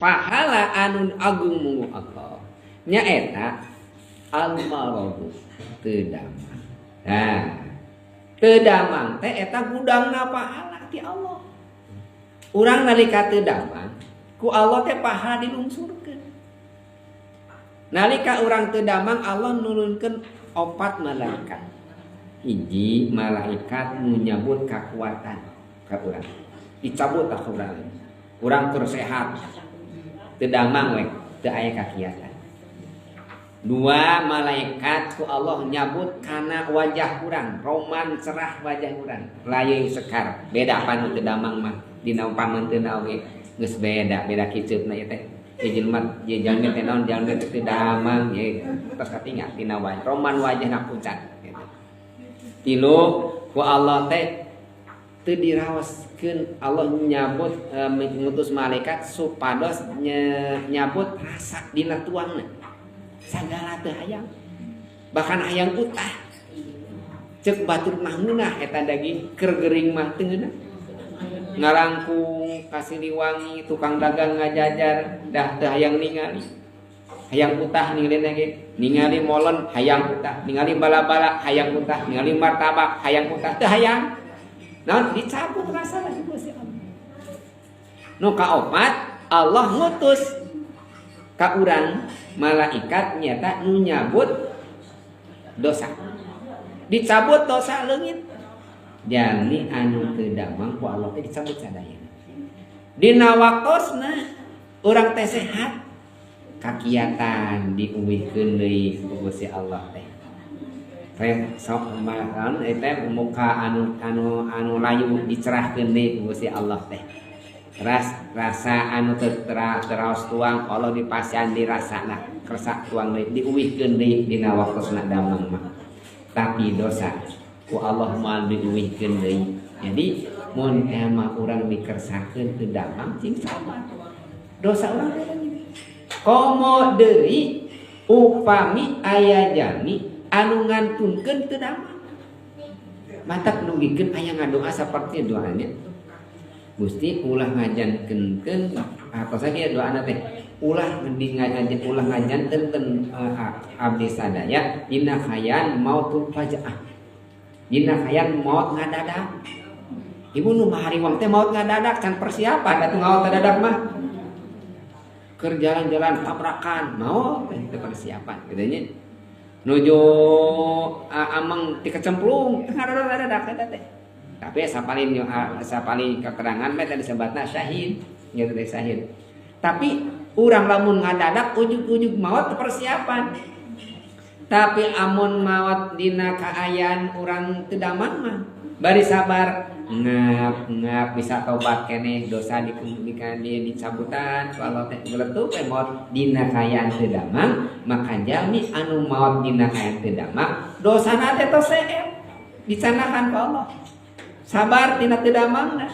Pahala anu agung munggu Allah nyaeta al-maradu, teu damang. Nah, teu damang teh eta gudangna pahala ti Allah. Urang nalika teu damang, ku Allah teh pahala dilungsurkeun. Nalika urang teu damang, Allah nurunkeun opat malaikat. Hiji malaikat nu nyabut kakuatan ka urang, dicabut ka urang. Urang keur sehat, teu damang we, teu aya kakiatan. Dua malaikat ku Allah nyabut kana wajah urang, roman cerah wajah urang, layu sekar. Beda pan teu damang mah, dina pameunteuna oge geus beda, beda kiceupna ieu teh. Ieu jelema, ieu jalmi teh naon, jalmi teh teu damang, ieu tos katingal tina wajah, roman wajahna pucat gitu. Tilu, ku Allah teh teu diraoskeun, Allah nyabut ngutus malaikat supados nyabut rasa dina tuangna. Sagala teu hayang, bahkan hayang utah. Cek batur mah ngeunah eta daging, keur gering mah teu ngeunah. Ngarangkung ka Siliwangi, tukang dagang ngajajar dah teu hayang ningali, hayang utah ningali ge. Ningali molen hayang utah, ningali bala-bala hayang utah, ningali martabak hayang utah, teu hayang. Naon dicabut rasa lagi Gusti Allah. Nu kaopat, Allah ngutus ka urang malaikat nyata nu nyabut dosa. Dicabut dosa leungit. Jalmi anu teu damang ku Allah teh dicabut sadayana. Dina waktosna urang teh sehat, kakiatan diuwihkeun deui ku Gusti Allah teh. Teh sok makan teh muka anu anu anu layu dicerahkeun deui ku Gusti Allah teh. Rasa anu teraos tuang Allah dipasihan dirasana kersa tuang deui, diuwihkeun deui dina waktosna damang mah. Tapi dosa ku Allah moal diuwihkeun deui. Jadi mun mah urang dikersakeun teu damang, cing sabar, dosa urang teh. Komo deui upami aya jalmi anu ngantunkeun teu damang, matak dugikeun aya ngadoa saperti doanya, "Gusti, ulah ngajantenkeun," atau saja doana teh, "ulah di ngajan, ulah ngajantenkeun abdi sadaya dina kaayaan mautul fajaah, dina kaayaan maut ngadadak." Ibu, nu mahariwang teh maut ngadadak, can persiapan atuh. Maut ngadadak mah keur jalan-jalan tabrakan maut teh, teu persiapan gitu nya. Nuju ameng dikecemplung ngadadak eta teh. Tapi sapalih sapalih keterangan mah tadi disebutna syahid gitu teh, syahid. Tapi urang lamun ngadadak ujug-ujug maut, persiapan. Tapi amun maut dina kaayaan urang teu damang mah, bari sabar ngap ngap bisa tobat keneh, dosa di dicabutan kalau teh geletuk teh. Maut dina kaayaan teu damang, maka jalmi anu maut dina kaayaan teu damang, dosana teh tos seep, dicanakan ku Allah. Sabar tina teu damangna.